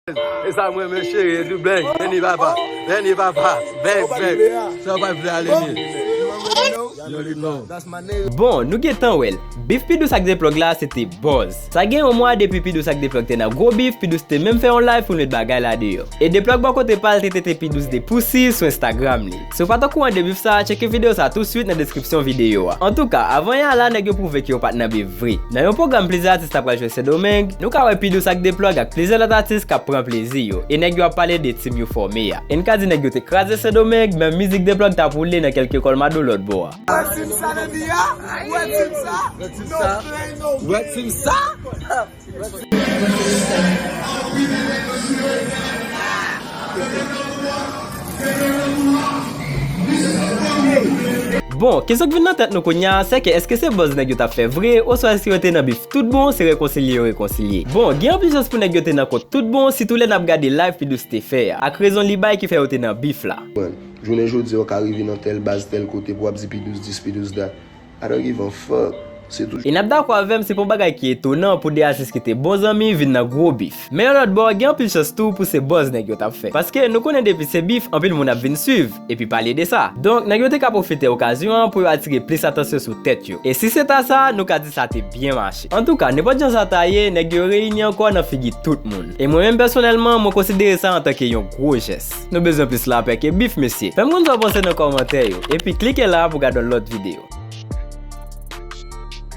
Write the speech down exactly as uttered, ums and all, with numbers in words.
E sa mwen men cheri, e tou bèk, vini papa, vini papa, bèk, bèk. Sa w pa vle ale byen. Yo li non. Bon, nou gentan wè l. Bif Pidous ak Deplug la se te buzz. Sa gen yon mwa depi Pidous ak Deplug te nan gwo bif, Pidous te menm fè yon live pou l met bagay la deyò. E Deplug bò kote pa l te tete Pidous de pousi sou Instagram li. Si w pa t okouran de bif sa, tcheke videyo sa tou swit nan deskripsyon videyo a. Antouka, avan yè a la, nèg yo pwouve ke yo pa t nan bif vre. Nan yon pwogram plizyè atis t ap pral jwe Sendomeng, nou ka wè Pidous ak Deplug ak plizyè lòt atis k ap pran plezi yo. E nèg yo ap pale de team yo fòme a. E n ka di nèg yo te kraze Sendomeng, men mizik Deplug t ap woule nan kèlke kòlmado lòt bò a. Ou wè team sa nan vi a? Ou wè team sa? No pain, no gain. Ou wè team sa? Bon, kesyon k vin nan tèt nou kounye a, se ke èske se buzz nèg yo t ap fè vre, oswa èske yo te nan bif tout bon, se rekonsilye yo rekonsilye? Bon, gen anpil chans pou nèg yo te nan kont tout bon, sitou lè n ap gade live Pidous te fè a, ak rezon li bay ki fè yo te nan bif la. Jounen jodi a, w ka rive nan tèl baz, tèl kote pou w ap di Pidous this, Pidous that. I don't give a fuck. Se toujou. E n ap dakò avè m, se pa yon bagay ki etonan pou de atis ki te bon zanmi vin nan gwo bif. Men yon lòt bò, gen anpil chans tou pou se buzz nèg yo t ap fè. Paske nou konnen depi se bif, anpil moun ap vin swiv, epi pale de sa. Donk, nèg yo te ka pwofite okazyon an pou yo atire plis atansyon sou tèt yo. E si se ta sa, nou ka di sa te byen mache. Antouka, nenpòt jan sa ta ye, nèg yo reyini ankò nan figi tout moun. E mwen menm pèsonèlman, mwen konsidere sa antanke yon gwo jès. Nou bezwen plis lapè ke bif, mesye. Fè m konn sa w panse nan kòmantè yo, epi klike la pou gade yon lòt videyo.